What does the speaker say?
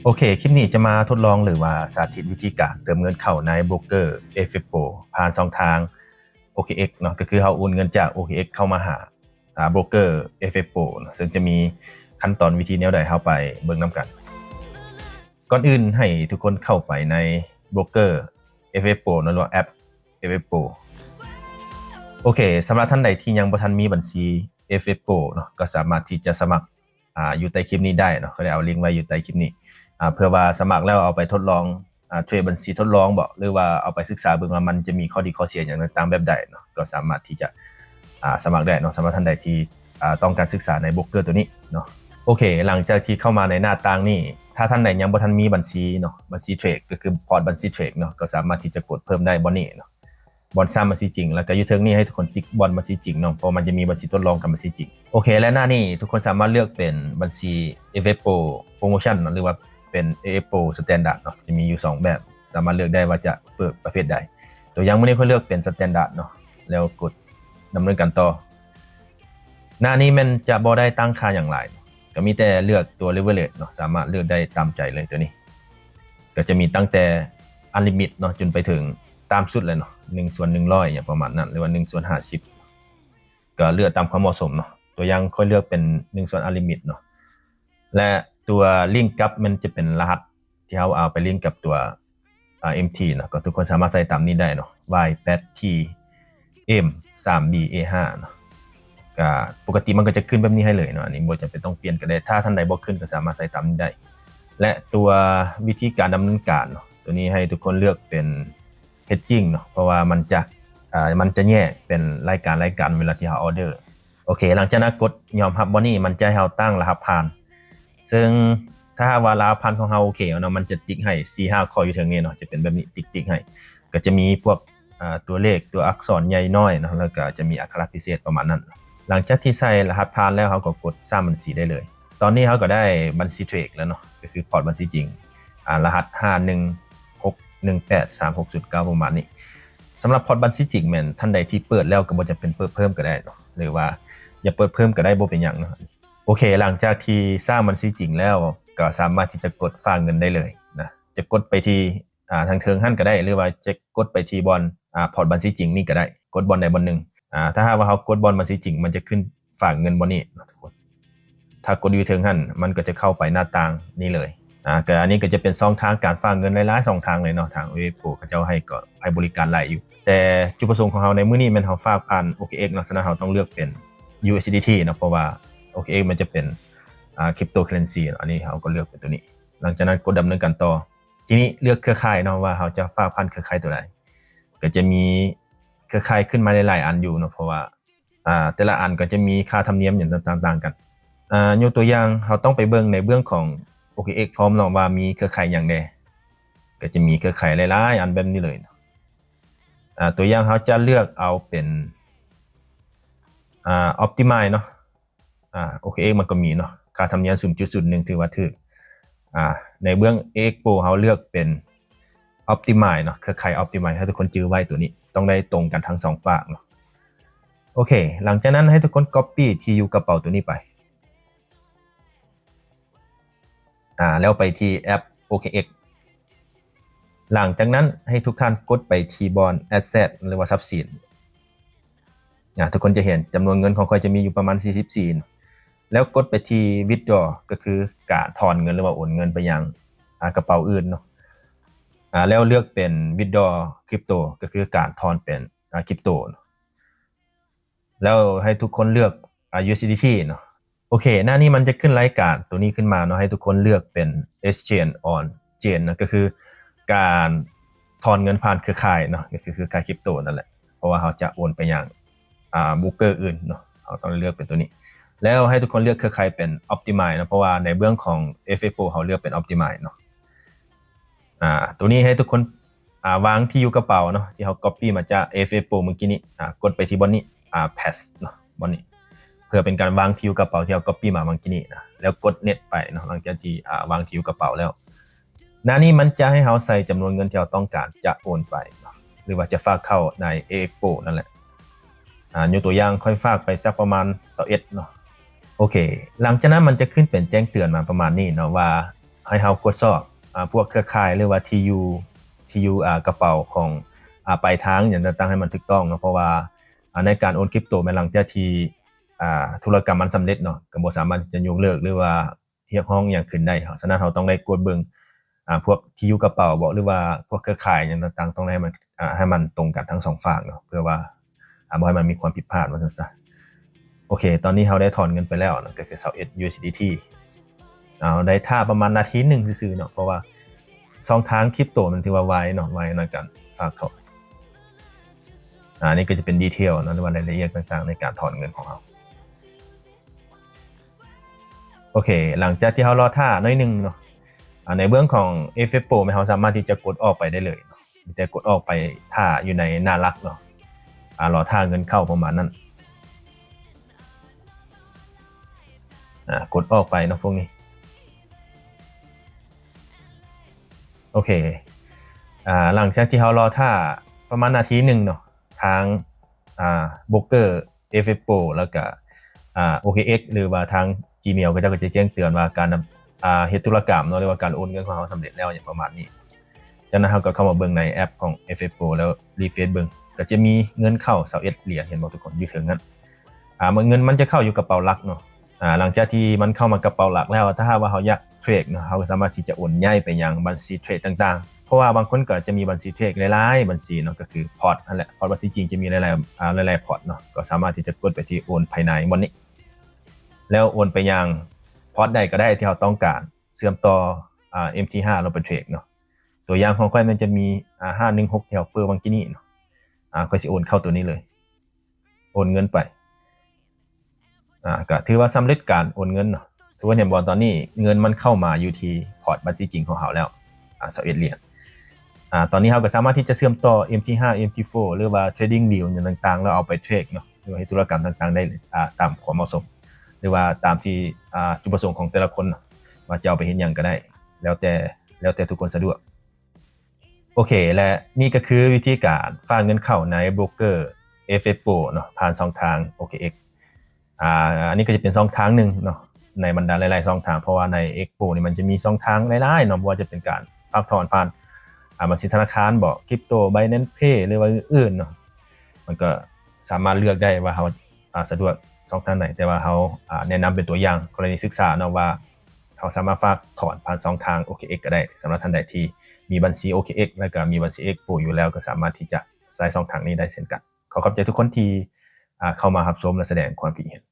ໂອເຄ ຄລິບນີ້ຈະມາທົດລອງ ຫຼືວ່າສາທິດວິທີການເຕີມເງິນເຂົ້າໃນໂບຣກເກີ ເອຟເອັຟ Pro ຜ່ານຊ່ອງທາງ ໂອເຄເອັກ ເນາະ ກໍຄືເຮົາໂອນເງິນຈາກ ໂອເຄເອັກ ເຂົ້າມາຫາ ອ່າ ໂບຣກເກີ ເອຟເອັຟ Pro ເນາະ ເຊິ່ງຈະມີຂັ້ນຕອນວິທີແນວໃດ ເຮົາໄປເບິ່ງນຳກັນ. ກ່ອນອື່ນໃຫ້ທຸກຄົນເຂົ້າໄປໃນໂບຣກເກີ ເອຟເອັຟ Pro ເນາະ ຫຼືວ່າແອັບ ເອຟເອັຟ Pro. ໂອເຄ ສຳລັບທ່ານໃດທີ່ຍັງບໍ່ທັນມີບັນຊີ ເອຟເອັຟ Pro ເນາະ ກໍສາມາດທີ່ຈະສະໝັກ ອ່າ ຢູ່ໃຕ້ຄລິບນີ້ໄດ້ເນາະ ເຂົາໄດ້ເອົາລິງໄວ້ຢູ່ໃຕ້ຄລິບນີ້ ອ່າ ເພື່ອວ່າສະໝັກແລ້ວເອົາໄປທົດລອງ ອ່າ ເທຣດບັນຊີທົດລອງບໍ ຫຼືວ່າເອົາໄປສຶກສາເບິ່ງວ່າມັນຈະມີຂໍ້ດີຂໍ້ເສຍຫຍັງຕ່າງໆແບບໃດເນາະ ກໍສາມາດທີ່ຈະ ອ່າ ສະໝັກໄດ້ເນາະ ສຳລັບທ່ານໃດທີ່ ອ່າ ຕ້ອງການສຶກສາໃນໂບຣກເກີໂຕນີ້ເນາະ. ໂອເຄ ຫຼັງຈາກທີ່ເຂົ້າມາໃນໜ້າຕ່າງນີ້ ຖ້າທ່ານໃດຍັງບໍ່ທັນມີບັນຊີເນາະ ບັນຊີເທຣດ ກໍຄືພອດບັນຊີເທຣດເນາະ ກໍສາມາດທີ່ຈະກົດເພີ່ມໄດ້ບ່ອນນີ້ເນາະ ບ່ອນສ້າງບັນຊີຈິງ ແລ້ວກໍຢູ່ເທິງນີ້ໃຫ້ທຸກຄົນຕິກບ່ອນບັນຊີຈິງເນາະ ເພາະມັນຈະມີບັນຊີທົດລອງກັບບັນຊີຈິງ. ໂອເຄ ແລະໜ້ານີ້ທຸກຄົນສາມາດເລືອກເປັນບັນຊີ ເອຟເອັຟ Pro Promotion ເນາະ ຫຼືວ່າເປັນ ເອເອັຟ Pro Standard ເນາະ ຈະມີຢູ່ສອງແບບ ສາມາດເລືອກໄດ້ວ່າຈະເປີດປະເພດໃດ. ຕົວຢ່າງມື້ນີ້ຂ້ອຍເລືອກເປັນ Standard ເນາະ ແລ້ວກົດດຳເນີນການຕໍ່. ໜ້ານີ້ແມ່ນຈະບໍ່ໄດ້ຕັ້ງຄ່າຫຍັງຫຼາຍ ກໍມີແຕ່ເລືອກຕົວ leverage ເນາະ ສາມາດເລືອກໄດ້ຕາມໃຈເລີຍ. ຕົວນີ້ກໍຈະມີຕັ້ງແຕ່ unlimit ເນາະ ຈົນໄປເຖິງຕ່ຳສຸດເລີຍເນາະ ໜຶ່ງສ່ວນໜຶ່ງຮ້ອຍ ຫຍັງປະມານນັ້ນ ຫຼືວ່າໜຶ່ງສ່ວນຫ້າສິບ ກໍເລືອກຕາມຄວາມເໝາະສົມເນາະ. ຕົວຢ່າງຂ້ອຍເລືອກເປັນໜຶ່ງສ່ວນ unlimit ເນາະ ແລະຕົວລິ້ງກັບມັນຈະເປັນລະຫັດທີ່ເຮົາເອົາໄປລິ້ງກັບຕົວ ອ່າ ເອັມທີ ເນາະ ກໍທຸກຄົນສາມາດໃສ່ຕາມນີ້ໄດ້ເນາະ ວາຍແປດທີເອັມສາມບີເອຫ້າ ເນາະ. ກໍປົກກະຕິມັນກໍຈະຂຶ້ນແບບນີ້ໃຫ້ເລີຍເນາະ ອັນນີ້ບໍ່ຈຳເປັນຕ້ອງປ່ຽນກໍໄດ້ ຖ້າທ່ານໃດບໍ່ຂຶ້ນກໍສາມາດໃສ່ຕາມນີ້ໄດ້. ແລະຕົວວິທີການດຳເນີນການເນາະ ຕົວນີ້ໃຫ້ທຸກຄົນເລືອກເປັນ hedging ເນາະ ເພາະວ່າມັນຈະ ອ່າ ມັນຈະແຍກເປັນລາຍການ ລາຍການເວລາທີ່ເຮົາ order. ໂອເຄ ຫຼັງຈາກນັ້ນກົດຍອມຮັບບ່ອນນີ້ ມັນຈະໃຫ້ເຮົາຕັ້ງລະຫັດຜ່ານ ເຊິ່ງຖ້າຫາກວ່າລະຫັດຜ່ານຂອງເຮົາໂອເຄເນາະ ມັນຈະຕິກໃຫ້ສີ່ຫ້າຂໍ້ຢູ່ເທິງນີ້ເນາະ ຈະເປັນແບບນີ້ ຕິກໆໃຫ້ ກໍຈະມີພວກ ອ່າ ຕົວເລກ ຕົວອັກສອນໃຫຍ່ນ້ອຍເນາະ ແລ້ວກໍຈະມີອັກຂະລະພິເສດປະມານນັ້ນ. ຫຼັງຈາກທີ່ໃສ່ລະຫັດຜ່ານແລ້ວ ເຮົາກໍກົດສ້າງບັນຊີໄດ້ເລີຍ. ຕອນນີ້ເຮົາກໍໄດ້ບັນຊີເທຣດແລ້ວເນາະ ກໍຄືພອດບັນຊີຈິງ ອ່າ ລະຫັດຫ້າໜຶ່ງຫົກໜຶ່ງແປດສາມຫົກສູນເກົ້າ ປະມານນີ້. ສຳລັບພອດບັນຊີຈິງແມ່ນທ່ານໃດທີ່ເປີດແລ້ວກໍບໍ່ຈຳເປັນເປີດເພີ່ມກໍໄດ້ເນາະ ຫຼືວ່າຢາກເປີດເພີ່ມກໍໄດ້ ບໍ່ເປັນຫຍັງເນາະ. ໂອເຄ ຫຼັງຈາກທີ່ສ້າງບັນຊີຈິງແລ້ວ ກໍສາມາດທີ່ຈະກົດຝາກເງິນໄດ້ເລີຍນະ ຈະກົດໄປທີ່ ອ່າ ທາງເທິງຫັ້ນກໍໄດ້ ຫຼືວ່າຈະກົດໄປທີ່ບ່ອນ ອ່າ ພອດບັນຊີຈິງນີ້ກໍໄດ້ ກົດບ່ອນໃດບ່ອນໜຶ່ງ. ອ່າ ຖ້າຫາກວ່າເຮົາກົດບ່ອນບັນຊີຈິງ ມັນຈະຂຶ້ນຝາກເງິນບ່ອນນີ້ເນາະທຸກຄົນ. ຖ້າກົດຢູ່ເທິງຫັ້ນ ມັນກໍຈະເຂົ້າໄປໜ້າຕ່າງນີ້ເລີຍ. ອ່າ ກໍອັນນີ້ກໍຈະເປັນຊ່ອງທາງການຝາກເງິນຫຼາຍໆຊ່ອງທາງເລີຍເນາະ ທາງ ເອເອັຟ Pro ເຂົາເຈົ້າໃຫ້ ກໍໃຫ້ບໍລິການຫຼາຍຢູ່ ແຕ່ຈຸດປະສົງຂອງເຮົາໃນມື້ນີ້ແມ່ນເຮົາຝາກຜ່ານ ໂອເຄເອັກ ເນາະ ສະນັ້ນເຮົາຕ້ອງເລືອກເປັນ ຢູເອັສດີທີ ເນາະ ເພາະວ່າ ໂອເຄເອັກ ມັນຈະເປັນ ອ່າ cryptocurrency ເນາະ. ອັນນີ້ເຮົາກໍເລືອກເປັນຕົວນີ້ ຫຼັງຈາກນັ້ນກົດດຳເນີນການຕໍ່. ທີນີ້ເລືອກເຄືອຂ່າຍເນາະ ວ່າເຮົາຈະຝາກຜ່ານເຄືອຂ່າຍຕົວໃດ ກໍຈະມີເຄືອຂ່າຍຂຶ້ນມາຫຼາຍໆອັນຢູ່ເນາະ ເພາະວ່າ ອ່າ ແຕ່ລະອັນກໍຈະມີຄ່າທຳນຽມຫຍັງຕ່າງໆກັນ. ອ່າ ຍົກຕົວຢ່າງ ເຮົາຕ້ອງໄປເບິ່ງໃນເບື້ອງຂອງ ໂອເຄເອັກ ພ້ອມເນາະ ວ່າມີເຄືອຂ່າຍຫຍັງແດ່ ກໍຈະມີເຄືອຂ່າຍຫຼາຍໆອັນແບບນີ້ເລີຍເນາະ. ອ່າ ຕົວຢ່າງເຮົາຈະເລືອກເອົາເປັນ ອ່າ Optimize ເນາະ. ອ່າ ໂອເຄເອັກ ມັນກໍມີເນາະ ຄ່າທຳນຽມ ສູນຈຸດສູນໜຶ່ງ ຖືວ່າຖືກ. ອ່າ ໃນເບື້ອງ ເອເອັກ Pro ເຮົາເລືອກເປັນ Optimize ເນາະ ເຄືອຂ່າຍ Optimize ໃຫ້ທຸກຄົນຈື່ໄວ້ ຕົວນີ້ຕ້ອງໄດ້ຕົງກັນທັງສອງຟາກເນາະ. ໂອເຄ ຫຼັງຈາກນັ້ນໃຫ້ທຸກຄົນ copy ທີ່ຢູ່ກະເປົາຕົວນີ້ໄປ ອ່າ ແລ້ວໄປທີ່ແອັບ ໂອເຄເອັກ ຫຼັງຈາກນັ້ນໃຫ້ທຸກທ່ານກົດໄປທີ່ບ່ອນ Asset ຫຼືວ່າຊັບສິນ. ອ່າ ທຸກຄົນຈະເຫັນຈຳນວນເງິນຂອງຂ້ອຍຈະມີຢູ່ປະມານສີ່ສິບສີ່ ແລ້ວກົດໄປທີ່ Withdraw ກໍຄືການຖອນເງິນ ຫຼືວ່າໂອນເງິນໄປຍັງ ອ່າ ກະເປົາອື່ນເນາະ. ອ່າ ແລ້ວເລືອກເປັນ Withdraw Crypto ກໍຄືການຖອນເປັນ ອ່າ Crypto ເນາະ. ແລ້ວໃຫ້ທຸກຄົນເລືອກ ອ່າ ຢູເອັສດີທີ ເນາະ. ໂອເຄ ໜ້ານີ້ມັນຈະຂຶ້ນລາຍການຕົວນີ້ຂຶ້ນມາເນາະ ໃຫ້ທຸກຄົນເລືອກເປັນ Exchange on Chain ເນາະ ກໍຄືການຖອນເງິນຜ່ານເຄືອຂ່າຍເນາະ ກໍຄືເຄືອຂ່າຍ Crypto ນັ້ນແຫຼະ ເພາະວ່າເຮົາຈະໂອນໄປຍັງ ອ່າ ໂບຣກເກີອື່ນເນາະ ເຮົາຕ້ອງເລືອກເປັນຕົວນີ້. ແລ້ວໃຫ້ທຸກຄົນເລືອກເຄືອຂ່າຍເປັນ Optimize ເນາະ ເພາະວ່າໃນເບື້ອງຂອງ ເອເອັຟເອັຟ Pro ເຮົາເລືອກເປັນ Optimize ເນາະ. ອ່າ ຕົວນີ້ໃຫ້ທຸກຄົນ ອ່າ ວາງທີ່ຢູ່ກະເປົາເນາະ ທີ່ເຮົາ copy ມາຈາກ ເອເອັຟເອັຟ Pro ມື້ກີ້ນີ້ ອ່າ ກົດໄປທີ່ບ່ອນນີ້ ອ່າ Paste ເນາະ ບ່ອນນີ້ ເພື່ອເປັນການວາງທີ່ຢູ່ກະເປົາທີ່ເຮົາ copy ມາມື້ກີ້ນີ້ນະ ແລ້ວກົດ Next ໄປເນາະ. ຫຼັງຈາກທີ່ ອ່າ ວາງທີ່ຢູ່ກະເປົາແລ້ວ ໜ້ານີ້ມັນຈະໃຫ້ເຮົາໃສ່ຈຳນວນເງິນທີ່ເຮົາຕ້ອງການຈະໂອນໄປເນາະ ຫຼືວ່າຈະຝາກເຂົ້າໃນ ເອເອັກ Pro ນັ້ນແຫຼະ. ອ່າ ຍົກຕົວຢ່າງຂ້ອຍຝາກໄປສັກປະມານຊາວເອັດເນາະ. ໂອເຄ ຫຼັງຈາກນັ້ນມັນຈະຂຶ້ນເປັນແຈ້ງເຕືອນມາປະມານນີ້ເນາະ ວ່າ ໃຫ້ເຮົາກວດສອບ ອາ ພວກເຄືອຂ່າຍ ຫຼືວ່າທີ່ຢູ່ ທີ່ຢູ່ ອາ ກະເປົາຂອງ ອາ ປາຍທາງຫຍັງຕ່າງໆ ໃຫ້ມັນຖືກຕ້ອງເນາະ ເພາະວ່າ ອາ ໃນການໂອນຄຣິບໂຕແມ່ນຫຼັງຈາກທີ່ ອາ ທຸລະກຳມັນສຳເລັດເນາະ ກໍບໍ່ສາມາດທີ່ຈະຍົກເລີກ ຫຼືວ່າຮຽກຮ້ອງຫຍັງຄືນໄດ້. ສະນັ້ນເຮົາຕ້ອງໄດ້ກວດເບິ່ງ ອາ ພວກທີ່ຢູ່ກະເປົາບໍ ຫຼືວ່າພວກເຄືອຂ່າຍຫຍັງຕ່າງໆ ຕ້ອງໄດ້ໃຫ້ມັນ ອາ ໃຫ້ມັນຕົງກັນທັງສອງຟາກເນາະ ເພື່ອວ່າ ອາ ບໍ່ໃຫ້ມັນມີຄວາມຜິດພາດວ່າຊັ້ນຊະ. ໂອເຄ ຕອນນີ້ເຮົາໄດ້ຖອນເງິນໄປແລ້ວເນາະ ກໍຄືຊາວເອັດ ຢູເອັສດີທີ ເຮົາໄດ້ຖ້າປະມານນາທີໜຶ່ງຊື່ໆເນາະ ເພາະວ່າຊ່ອງທາງຄຣິບໂຕມັນຖືວ່າໄວເນາະ ໄວໃນການຝາກຖອນ. ອາ ນີ້ກໍຈະເປັນດີເທວເນາະ ຫຼືວ່າລາຍລະອຽດຕ່າງໆ ໃນການຖອນເງິນຂອງເຮົາ. ໂອເຄ ຫຼັງຈາກທີ່ເຮົາລໍຖ້າໜ້ອຍໜຶ່ງເນາະ ອາ ໃນເບື້ອງຂອງ ເອຟເອັຟ Pro ແມ່ນເຮົາສາມາດທີ່ຈະກົດອອກໄປໄດ້ເລີຍເນາະ ມີແຕ່ກົດອອກໄປຖ້າຢູ່ໃນໜ້າຫຼັກເນາະ ອາ ລໍຖ້າເງິນເຂົ້າປະມານນັ້ນ. ອາ ກົດອອກໄປເນາະພວກນີ້. ໂອເຄ ອາ ຫຼັງຈາກທີ່ເຮົາລໍຖ້າປະມານນາທີໜຶ່ງເນາະ ທາງ ອາ ໂບຣກເກີ ເອຟເອັຟ Pro ແລ້ວກະ ອາ ໂອເຄເອັກ ຫຼືວ່າທາງ Gmail ເຂົາເຈົ້າກໍຈະແຈ້ງເຕືອນວ່າການ ອາ ເຮັດທຸລະກຳເນາະ ຫຼືວ່າການໂອນເງິນຂອງເຮົາສຳເລັດແລ້ວ ຫຍັງປະມານນີ້. ຈາກນັ້ນເຮົາກໍເຂົ້າມາເບິ່ງໃນແອັບຂອງ ເອຟເອັຟ Pro ແລ້ວຣີເຟຣຊເບິ່ງ ກໍຈະມີເງິນເຂົ້າຊາວເອັດຫຼຽນ ເຫັນບໍ່ທຸກຄົນ ຢູ່ເທິງນັ້ນ. ອາ ເງິນມັນຈະເຂົ້າຢູ່ກະເປົາຫຼັກເນາະ. ອາ ຫຼັງຈາກທີ່ມັນເຂົ້າມາກະເປົາຫຼັກແລ້ວ ຖ້າຫາກວ່າເຮົາຢາກເທຣດເນາະ ເຮົາກໍສາມາດທີ່ຈະໂອນຍ້າຍໄປຍັງບັນຊີເທຣດຕ່າງໆ ເພາະວ່າບາງຄົນກໍຈະມີບັນຊີເທຣດຫຼາຍໆບັນຊີເນາະ ກໍຄືພອດນັ້ນແຫຼະ ພອດບັນຊີຈິງຈະມີຫຼາຍໆ ອາ ຫຼາຍໆພອດເນາະ ກໍສາມາດທີ່ຈະກົດໄປທີ່ໂອນພາຍໃນບ່ອນນີ້ ແລ້ວໂອນໄປຍັງພອດໃດກໍໄດ້ທີ່ເຮົາຕ້ອງການ ເຊື່ອມຕໍ່ ອາ ເອັມທີຫ້າ ລົງໄປເທຣດເນາະ. ຕົວຢ່າງຂອງຂ້ອຍມັນຈະມີ ອາ ຫ້າໜຶ່ງຫົກ ທີ່ເຮົາເປີດຫວ່າງກີ້ນີ້ເນາະ ອາ ຂ້ອຍຊິໂອນເຂົ້າຕົວນີ້ເລີຍ ໂອນເງິນໄປ ອາ ກະຖືວ່າສຳເລັດການໂອນເງິນເນາະ. ທຸກຄົນເຫັນບໍ່ ຕອນນີ້ເງິນມັນເຂົ້າມາຢູ່ທີ່ພອດບັນຊີຈິງຂອງເຮົາແລ້ວ ອາ ຊາວເອັດຫຼຽນ. ອາ ຕອນນີ້ເຮົາກໍສາມາດທີ່ຈະເຊື່ອມຕໍ່ ເອັມທີຫ້າ ເອັມທີໂຟ ຫຼືວ່າ Trading View ຫຍັງຕ່າງໆ ແລ້ວເອົາໄປເທຣດເນາະ ຫຼືວ່າເຮັດທຸລະກຳຕ່າງໆໄດ້ເລີຍ ອາ ຕາມຄວາມເໝາະສົມ ຫຼືວ່າຕາມທີ່ ອາ ຈຸດປະສົງຂອງແຕ່ລະຄົນເນາະ ວ່າຈະເອົາໄປເຮັດຫຍັງກໍໄດ້ ແລ້ວແຕ່ ແລ້ວແຕ່ທຸກຄົນສະດວກ. ໂອເຄ ແລະ ນີ້ກໍຄືວິທີການຝາກເງິນເຂົ້າໃນໂບຣກເກີ ເອຟເອັຟ Pro ເນາະ ຜ່ານຊ່ອງທາງ ໂອເຄເອັກ ອາ ອັນນີ້ກໍຈະເປັນຊ່ອງທາງໜຶ່ງເນາະ ໃນບັນດາຫຼາຍໆຊ່ອງທາງ ເພາະວ່າໃນ X Pro ນີ້ມັນຈະມີຊ່ອງທາງຫຼາຍໆເນາະ ບໍ່ວ່າຈະເປັນການຝາກຖອນຜ່ານ ອາ ບັນຊີທະນາຄານບໍ ຄຣິບໂຕ Binance Pay ຫຼືວ່າອື່ນໆເນາະ ມັນກໍສາມາດເລືອກໄດ້ວ່າເຮົາ ອາ ສະດວກຊ່ອງທາງໃດ ແຕ່ວ່າເຮົາ ອາ ແນະນຳເປັນຕົວຢ່າງກໍລະນີສຶກສາເນາະວ່າ ເຮົາສາມາດຝາກຖອນຜ່ານຊ່ອງທາງ ໂອເຄເອັກ ກໍໄດ້. ສຳລັບທ່ານໃດທີ່ມີບັນຊີ ໂອເຄເອັກ ແລ້ວກໍມີບັນຊີ X Pro ຢູ່ແລ້ວ ກໍສາມາດທີ່ຈະໃຊ້ຊ່ອງທາງນີ້ໄດ້ເຊັ່ນກັນ. ຂໍຂອບໃຈທຸກຄົນທີ່ ອາ ເຂົ້າມາຮັບຊົມ ແລະ ສະແດງຄວາມຄິດເຫັນ.